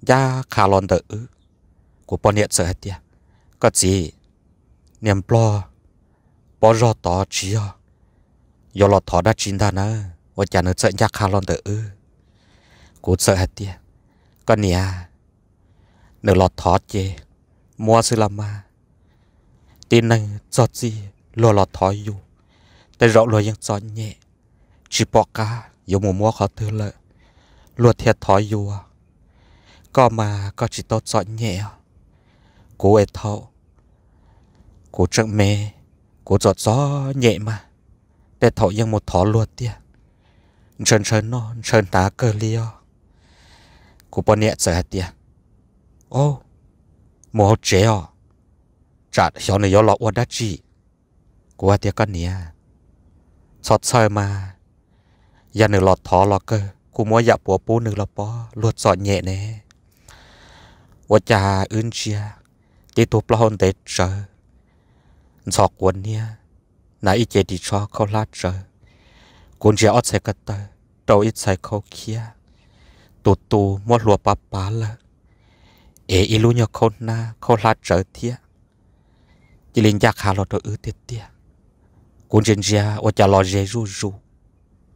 ncaj qha los ntawm wb. Kuv poj niam txawm hais tias, koj txiv, niag nplog pob zog tod tsis yog yuav los thov dab tsi ntag na, ua cas nws txawm ncaj qha los ntawm wb? Kuv txawm hais tias, koj niam, nws los thov ces muab xwb las mas. Tib neeg txog txij luag los thov yus, tej zaum luag yeej txom nyem, tsis pom qab yuav mus muab qhov twg lawm, luag thiaj thov yus. Koj mas koj tsis tau txom nyem os. Kuv es thaum kuv tseem me, kuv txom txom nyem mas, tej thaum yeej mus thov luag tiag, ntshaw ntshaw noj ntshaw hnav kawg li os. Kuv poj niam txawm hais tias, o, mus hauv tsev os, tsam xyov nws yuav los ua dab tsi. Kuv hais tias, koj niam, txhob txhawj mas, yog nws los thov los kawg kuv muab yam puav pub nws los pob, luag txom nyem ne. Ua cas wb ntsia tib tug plaub hau ntev tsawv, ntxhov quav niab, hnav ib ce ris tsho khaub hlab tsawv. Kuv ntsia ob txhais ko taw rau ib txhais khaub khiab, tus tus muab hlua pav pav lawm, es ib lub nyuag khaub hnab khaub hlab tsawv thiab. Cia li ncaj qha los rau wb tiag tiag. Kuv ntsia ntsia ua cas los ze zuj zus,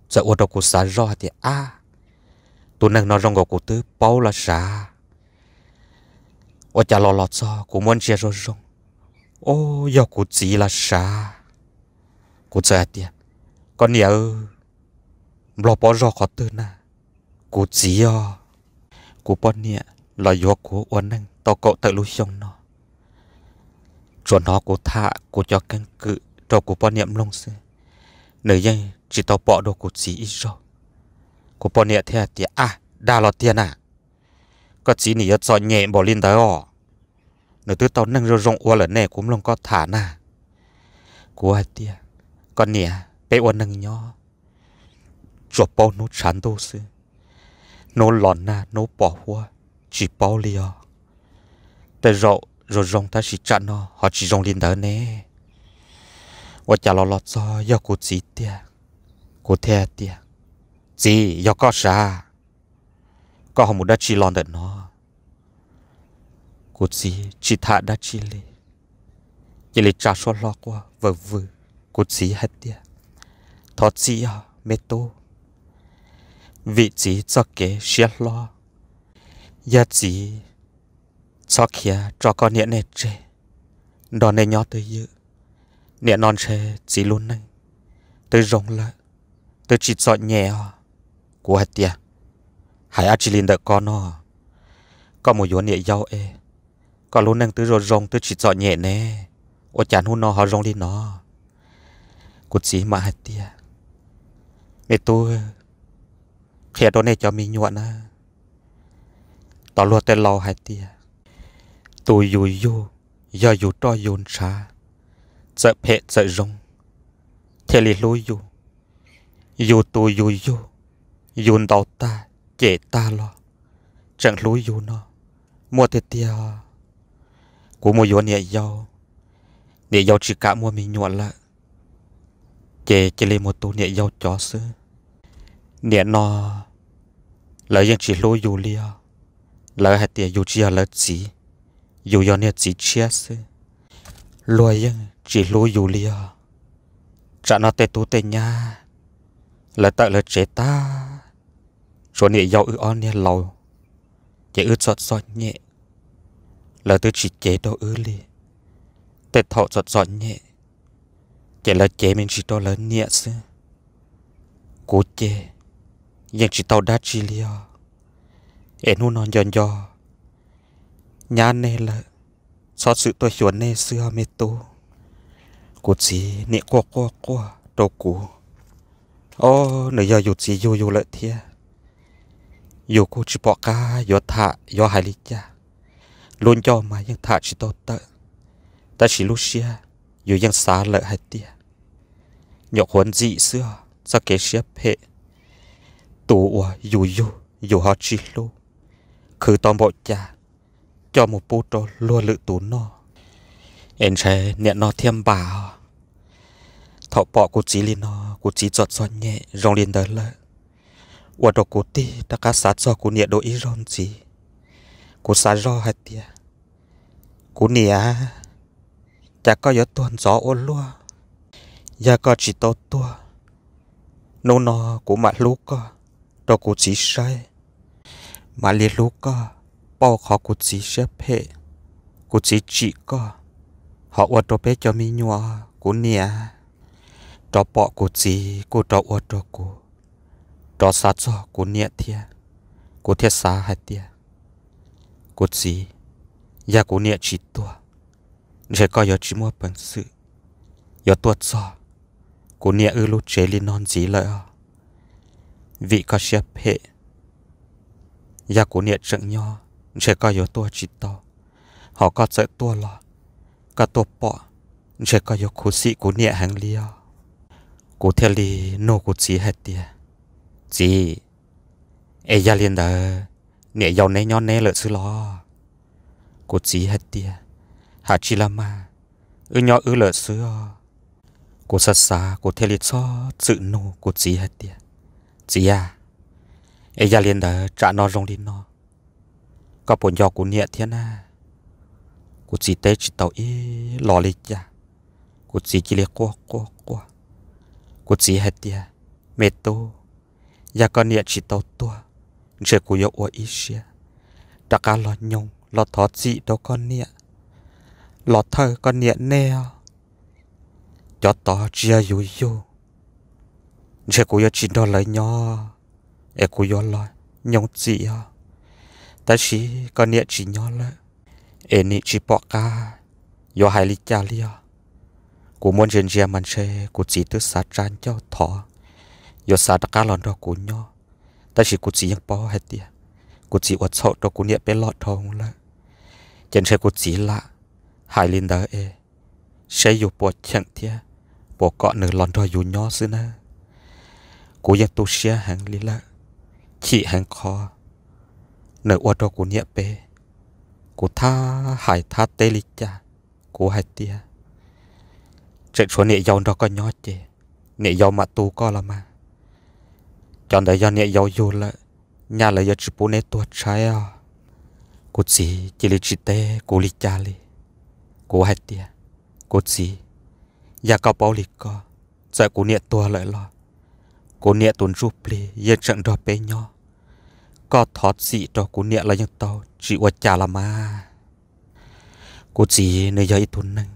txawm ua rau kuv xav zoj hais tias, ab, tus neeg no zoo nkaus kuv twb paub los sav. Ua cas los los txog kuv muab ntsia zoo zoo, o, yog kuv txiv los sav. Kuv txawm hais tias, koj niam, nplog pob zog qhov twg na? Kuv txiv os. Kuv poj niam los yuav kuv ua neej tau kaum tawm lub xyoo no, tsuas hnov kuv tham kuv cov keeb kwm rau kuv poj niam mloog xwb, nws yeej tsis tau pom dua kuv txiv ib zaug. Kuv poj niam thiaj hais tias, ab, dag los tiag na, koj txiv nim yuav txom nyem npaum li ntawd os. Nws twb tau neej zoo zoo ua lawm ne, kuv mloog koj tham na. Kuv hais tias, koj niam, peb ua neeg nyob tsuas paub hnub tshav ntuj xwb, hnub los nag hnub pos huab tsis paub li os. Tej zaum zoo zoo tab sis tsam no ho tsis zoo li ntawd ne. Ua cas los los txog yog kuv txiv tiag. Kuv thiaj tias, txiv, yog koj sav, koj ho mus dab tsi los ntawm no? Kuv txiv tsis tham dab tsi li, cia li tsa suab hlo quaj vwm vwm. Kuv txiv hais tias, thov txim os me tub, vim txiv txoj kev siab hlob, yog txiv txhob khiav tso koj niam nej tseg, nrog nej nyob twj ywm. Niam no ntshe txiv lub neej twb zoo lawm, twb tsis txom nyem os. Kuv hais tias, hais dab tsi li ntawm koj no? Koj mus yuav niam yau es koj lub neej twb zoo zoo twb tsis txom nyem ne, ua cas hnub no ho zoo li no? Kuv txiv mam hais tias, me tub, qhia rau nej cov me nyuam na, tos luag tej laus hais tias, tus yus yug, yog yus roj yus ntshav, txawm phem txawm zoo thiaj li hlub yus. Yus tus yus yug, yus ntaus tag cem tag los tseem hlub yus no muaj tiag tiag. Kuv mus yuav niam yau, niam yau tsis kam muaj me nyuam lawm, ces cia li mus tu niam yau cov xwb. Niam no lawv yeej tsis hlub yus li os. Lawv hais tias yus tsis yog lawv txiv, yus yog niag txiv tshiab xwb. Luag yeej tsis hlub yus li os. Tsam no tej tub tej nyab lawv tawm lawv tsev tag, Tshuav niam yau wb ob niag laus, ces wb txom txom nyem, lawv twb tsis cev rau wb li. Tej thaum txom txom nyem, ces lawv cev me ntsis rau lawv niam xwb. Kuv ces yeej tsis tau dab tsi li os. Es hnub no nco nco nyab nej lawm, txhob txwm tuaj xyuas nej xwb os me tub. Kuv txiv nim quaj quaj quaj rau kuv. Ob, nws yog yus txiv yug yus lawm thiab, yus kuj tsis pom qab yuav tham yuav hais li cas. Lub ncauj mas yeej tham tsis tau tawm, tab sis lub siab yus yeej xav lawm hais tias nyuam qhuav ntxim xwb os, txoj kev siab phem, tus uas yus yug yus ho tsis hlub, khwv tau npaum cas coj mus pub rau luag lwm tus noj, es ntshai niam no thiaj npam os. Thaum pom kuv txiv li no, kuv txiv txom txom nyem zoo li ntawd lawm, ua rau kuv tig rov qab xav txog kuv niam dua ib zaug ntxiv. Kuv xav zoj hais tias, kuv niam, cas koj yuav tuag ntxov ua luaj? Yog koj tsis tau tuag, hnub no kuv mam hlub koj rau kuv txiv saib, mam li hlub koj, pauj qhov kuv txiv siab phem, kuv txiv tsim koj, ho ua rau peb cov me nyuam. Kuv niam, rov pom kuv txiv kuj rov ua rau kuv rov xav txog kuv niam thiab. Kuv thiaj xav hais tias, kuv txiv, yog kuv niam tsis tuag, ntshe koj yuav tsis muaj peev xwm yuav tuaj txog kuv niam wb lub tsev li no ntxiv lawm os, vim koj siab phem. Yog kuv niam tseem nyob, ntshe koj yuav tuaj tsis tau, ho koj txawm tuaj los, koj tuaj pom, ntshe koj yuav khuv xim kuv niam heev li os. Kuv thiaj li nug kuv txiv hais tias, txiv, es yog li ntawd niam yau neb nyob neb lawm xwb los? Kuv txiv hais tias, hais tsis los mas, wb nyob wb lawm xwb os. Kuv xav xav kuv thiaj li txhob txwm nug kuv txiv hais tias, txiv a, es yog li ntawd tsam no zoo li no, koj puas nco kuv niam thiab na? Kuv txiv teb tsis tau ib los li cas, kuv txiv cia li quaj quaj quaj. Kuv txiv hais tias, me tub, yog koj niam tsis tau tuag, ntshe kuv yuav ua ib siab rov qab los nyoog los thov txim rau koj niam, los thawj koj niam nej os. Cov tod tsis yog yus yug, ntshe kuv yuav tsis nrog lawv nyob, es kuv yuav los nyoog txim os. Tab sis koj niam tsis nyob lawm, es nim tsis pom qab yuav hais li cas li os. Kuv muab ntsia ntsia mas ntshe kuv txiv twb xav tsa ncauj thov, yuav xav rov qab los nrog kuv nyob, tab sis kuv txiv yeej paub hais tias kuv txiv ua txhaum rau kuv niam peb loj dhau lawm, ces ntshe kuv txiv lam hais li ntawd es saib yus puas cheem thiab puas kom nws los nrog yus nyob xwb nawb. Kuv yeej tu siab heev li lawm, chim heev qhov nws ua rau kuv niam peb. Kuv thab hais thab teb li cas, kuv hais tias, tseem tshuav niam yau nrog koj nyob ces niam yau mam tu koj los mas. Cov ntawd yog niam yau yug lawm, nyaj lawv yuav tsis pub neb tuag tshaib os. Kuv txiv cia li tsis teb kuv li cas li. Kuv hais tias, kuv txiv, yog koj paub li ko, txawm kuv niam tuag lawm los kuv niam tus ntsuj plig yeej tseem nrog peb nyob. Koj thov txim rau kuv niam los yeej tau, tsis ua cas los mas. Kuv txiv nws yog ib tug neeg,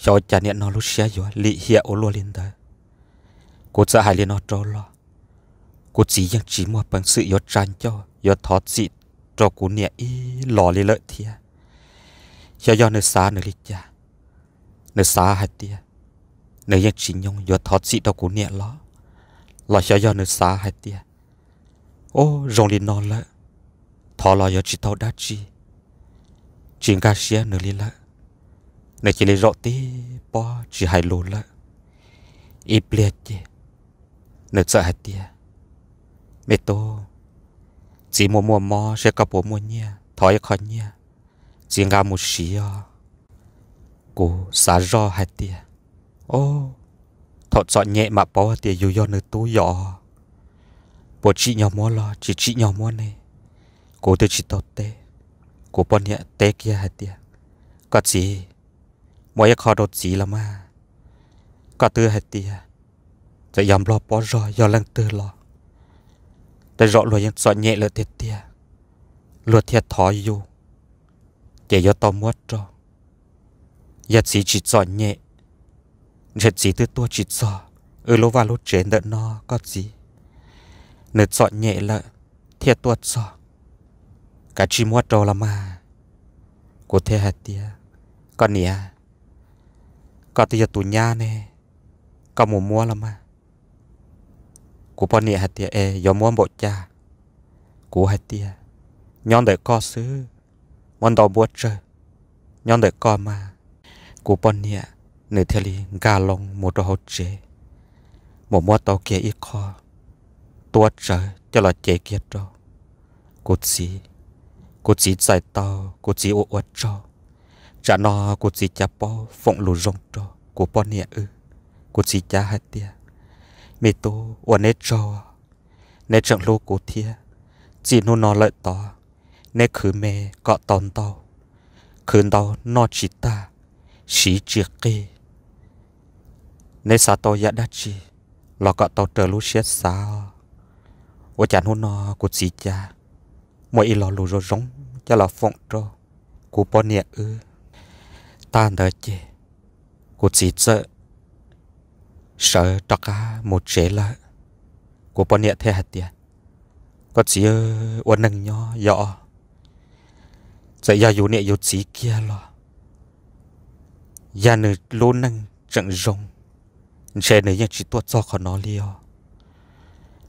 xyov ua cas niam no lub siab yuav lim hiam ua luaj li ntawd. Kuv txawm hais li no rau los, kuv txiv yeej tsis muaj peev xwm yuav tsa ncauj yuav thov txim rau kuv niam ib los li lawm thiab. Xyov yog nws xav nws li cas, nws xav hais tias nws yeej tsis nyoog yuav thov txim rau kuv niam los, los xyov yog nws xav hais tias, ub, zoo li no lawm, thov los yuav tsis tau dab tsi, tsis nkag siab nws li lawm. Nws cia li zaum tib pob tsis hais lus lawm. Ib pliag ces nws txawm hais tias, me tub, txiv muaj muaj mob, saib koj puas muaj nyiaj, thov ib qho nyiaj, txiv nqa mus siv os. Kuv xav zoj hais tias, o, thaum txom nyem mam paub hais tias yus yog nws tub yom, puas tsim nyog muab los tsis tsim nyog muab ne? Kuv twb tsis tau teb, kuv poj niam teb kiag hais tias, koj txiv, muab ib qho rau txiv los mas. Koj twb hais tias txawm yog nplog pob zog yog leej twg los tej zaum luag yeej txom nyem lawm tiag tiag, luag thiaj thov yus, ces yuav tau muab rau. Yog txiv tsis txom nyem, ntshe txiv twb tuaj tsis txog wb lub vaj lub tsev ntawm no koj txiv. Nws txom nyem lawm thiaj tuaj txog, kav tsij muab rau los mas. Kuv thiaj hais tias, koj niam, koj twb yog tus nyab ne, koj mus muab los mas. Kuv poj niam hais tias, es yuav muab npaum cas? Kuv hais tias, nyob ntawm koj xwb, muab ntau npuab tsawg, nyob ntawm koj mas. Kuv poj niam nws thiaj li nkag loo mus rau hauv tsev, mus muab tau kiag ib qho tuab tsawv coj los cev kiag rau kuv txiv. Kuv txiv txais tau, kuv txiv ua ua tsaug. Tsam no kuv txiv cav paub foom lus zoo rau kuv poj niam wb. Kuv txiv cav hais tias, me tub, ua neb tsaug, neb tseem hlub kuv thiab. Txij hnub no lawm tod, neb khwv me kom tau ntau, khwv ntau noj tsis tag, siv tsis qig. Neb xav tau yam dab tsi los kom tau raws lub siab xav. Ua cas hnub no kuv txiv cav muaj ib lo lus zoo zoo coj los foom rau kuv poj niam wb. Tag ntawd ces kuv txiv txawm sawv rov qab mus tsev lawm. Kuv poj niam thiaj hais tias, koj txiv, ua neej nyob yog, txawm yog yus niam yus txiv kiag los, yog nws lub neej tseem zoo, ntshe nws yeej tsis tuaj txog qhov no li os.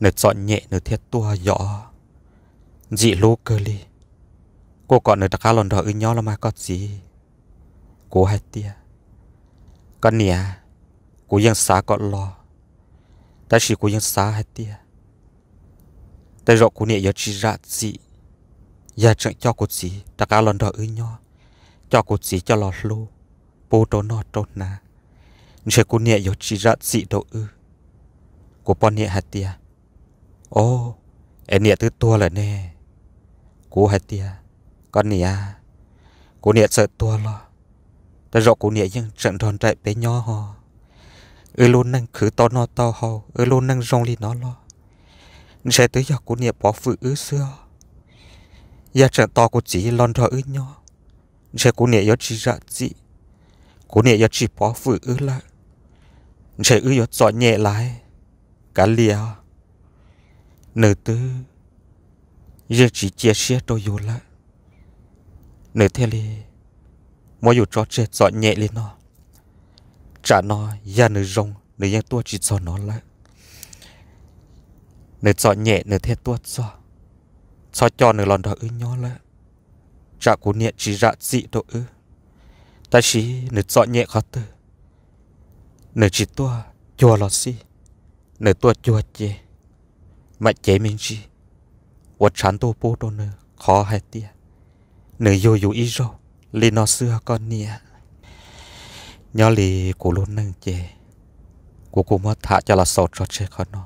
Nws txom nyem nws thiaj tuaj yog, ntxim hlub kawg li. Kuj kom nws rov qab los nrog wb nyob los mas koj txiv. Kuv hais tias, koj niam, kuv yeej xav kom los, tab sis kuv yeej xav hais tias tej zaum kuv niam yuav tsis zam txim. Yog tseem coj kuv txiv rov qab los nrog wb nyob, coj kuv txiv coj los hlub, pub rau noj rau hnav, ntshe kuv niam yuav tsis zam txim rau wb. Kuv poj niam hais tias, o, es niam twb tuag lawm ne? Kuv hais tias, koj niam, kuv niam txawm tuag los tej zaum kuv niam yeej tseem nrog nraim peb nyob ho. Wb lub neej khwv tau noj tau haus, wb lub neej zoo li no los, ntshe twb yog kuv niam pov hwm wb xwb os. Yog tseem tos kuv txiv los nrog wb nyob, ntshe kuv niam yuav tsis zam txim, kuv niam yuav tsis pov hwm wb lawm, ntshe wb yuav txom nyem lawm. Kav liam, nws twb yeej tsis cia siab rau yus lawm, nws thiaj li muab yus tso tseg txom nyem li no. Tsam no yog nws zoo nws yeej tuaj tsis txog no lawm. Nws txom nyem nws thiaj tuaj txog, txhob coj nws los nrog wb nyob lawm, tsam kuv niam tsis zam txim rau wb. Tab sis nws txom nyem qhov twg, nws tsis tuaj cuag los xij, nws tuaj cuag ces mam cev me ntsis ua tshav ntuj pub rau nws qhov hais tias nws yug yus ib zaug li no xwb koj niam. Nyob li kuv lub neej ces kuv kuj muab tham coj los xaus tso tseg qhov no.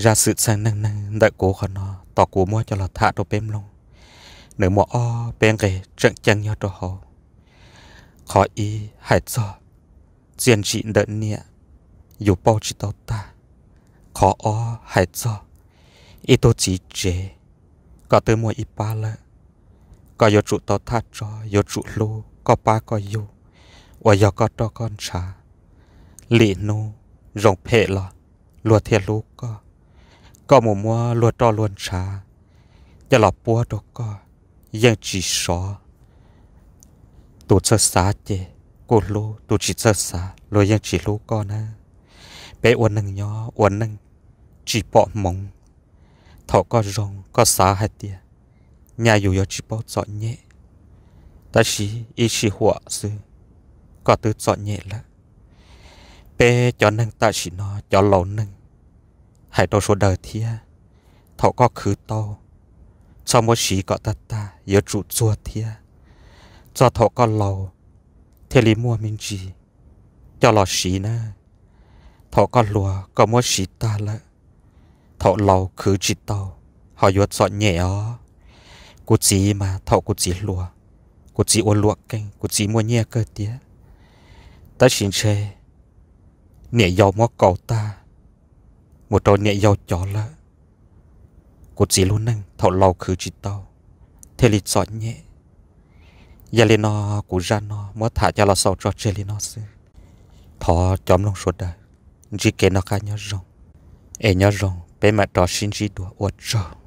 Zaj xwm txheej neej neeg ntawm kuv qhov no tos kuv muab coj los tham rau peb mloog. Nws muaj ob peb nqe tseem ceeb nyob rau hauv. Qhov ib hais txog txiaj ntsim ntawm niam, yus pauj tsis tau tag. Qhov ob hais txog ib tug txiv tsev, koj twb muaj ib pab lawm, koj yuav tsum tau thaj tso, yuav tsum hlub koj pab koj yug uas yog koj roj koj ntshav. Lim hnub zoo phem los luag thiaj hlub koj. Koj mus muab luag roj luag ntshav coj los puab rau koj yeej tsis sov. Tus txawj xav ces kuj hlub, tus tsis txawj xav luag yeej tsis hlub koj nawb. Peb ua neeg nyob ua neej tsis pom hmoov. Thaum koj zoo koj xav hais tias nyaj yus yuav tsis paub txom nyem, tab sis ib sij huam xwb koj twb txom nyem lawm. Peb cov neeg tam sim no cov laus neeg hais rau sawv daws thiab, thaum koj khwv tau, txhob muab siv kom tag tag, yuav tsum txuag thiab. Txog thaum koj laus thiaj li muaj me ntsis coj los siv nawb. Thaum koj hluas koj muab siv tag lawm, thaum laus khwv tsis tau, ho yuav txom nyem os. Kuv txiv mas thaum kuv txiv hluas, kuv txiv ua luam keej, kuv txiv muaj nyiaj kawg tiag. Tab sis ntshe niam yau muab kaus tag mus rau niam yau cov lawm, Kuv txiv lub neej thaum laus khwv tsis tau, thiaj li txom nyem. Yog li no, kuv zaj no muab tham coj los xaus tso tseg li no xwb. Thov cov mloog sawv daws ntsib kev noj qab nyob zoo, es nyob zoo peb mam rov sib ntsib dua, ua tsaug.